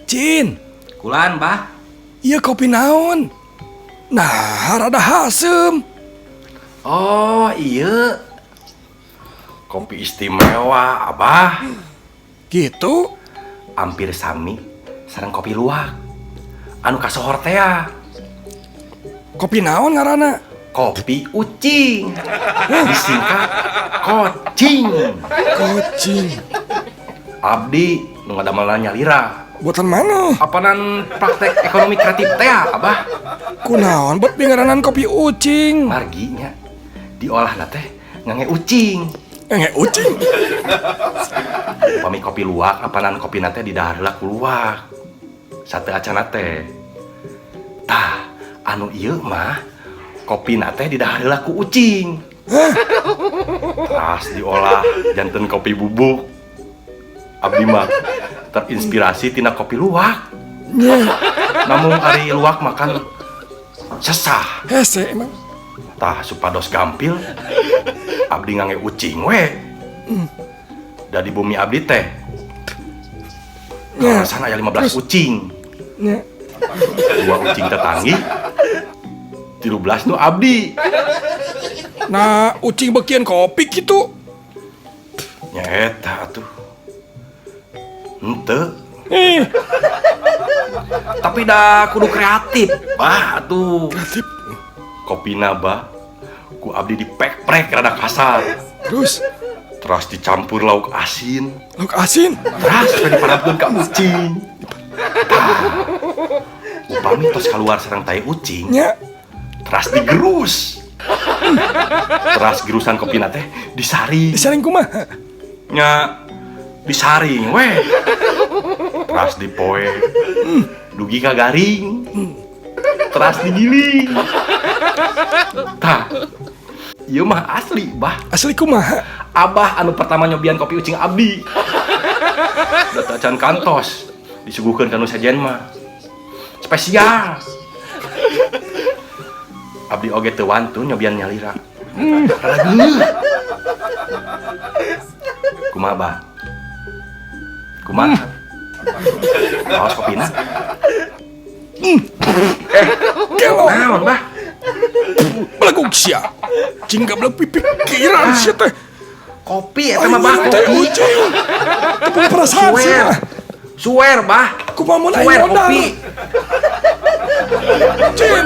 Cin, Kulan, Bah. Iya, kopi naon? Nah, rada haseum. Oh, iya. Kopi istimewa, Abah. Gitu. Hampir sami sareng kopi luwak. Anu kasohor tea. Kopi naon ngaranna? Kopi ucing. Disingkat kocing. Kocing. Abdi nu ngadamelna nyalira. Buatan mana? Apanan praktek ekonomi kreatif teh, Abah? Kunaon bet ngaranan kopi ucing? Marginya diolah teh ngangge ucing. Ngangge ucing. Upami kopi luwak apanan kopi teh didahar heula ku luwak. Sateuacanna teh. Tah, anu ieu mah kopi teh didahar heula ku ucing. Teras diolah janten kopi bubuk. Abdi mah terinspirasi tina kopi luwak. Nya, Namun ari luwak mah kan sesah. Hese emang. Tah, supados gampil abdi ngangge ucing we. Da di bumi abdi teh Nya, kawasan aya 15 ucing. Nya. Dua ucing tetanggi, 13 nu abdi. Nah, ucing bekian kopi gitu. Nya eta atuh. Henteu, Eh, tapi dah kudu kreatif, Bah, atuh. Kreatif. Kopina, Bah, ku abdi dipek-prek rada kasar. Terus, Terus dicampur lauk asin. Lauk asin. Terus we diparabkeun ka ucing. Tah, upami tos keluar sareng tai ucing, Nya, teras digerus. Teras gerusan kopina teh disaring. Disaring kumaha? Nya, disaring weh. Teras dipoe. Dugi ka garing. Teras digiling. Tah, ieu mah asli, Bah. Asli kumaha? Abah anu pertama nyobian kopi ucing abdi. Da acan kantos disuguhkeun ka nu sejen mah. Spesial. Abdi oge teu wantun nyobian nyalira. Rada geuleuh. Kumaha, Bah? Kumaha? Awas kopina. Eh, Gelo. Naon, Bah? Belegug sia. Cing gablek pipikiran sia teh. Kopi eta mah, Bah, Teh kopi. Ucing. Teu boga perasaan Suwer. sia. Suwer, Bah. Kumaha mun aing Suwer modal? Kopi. Cin.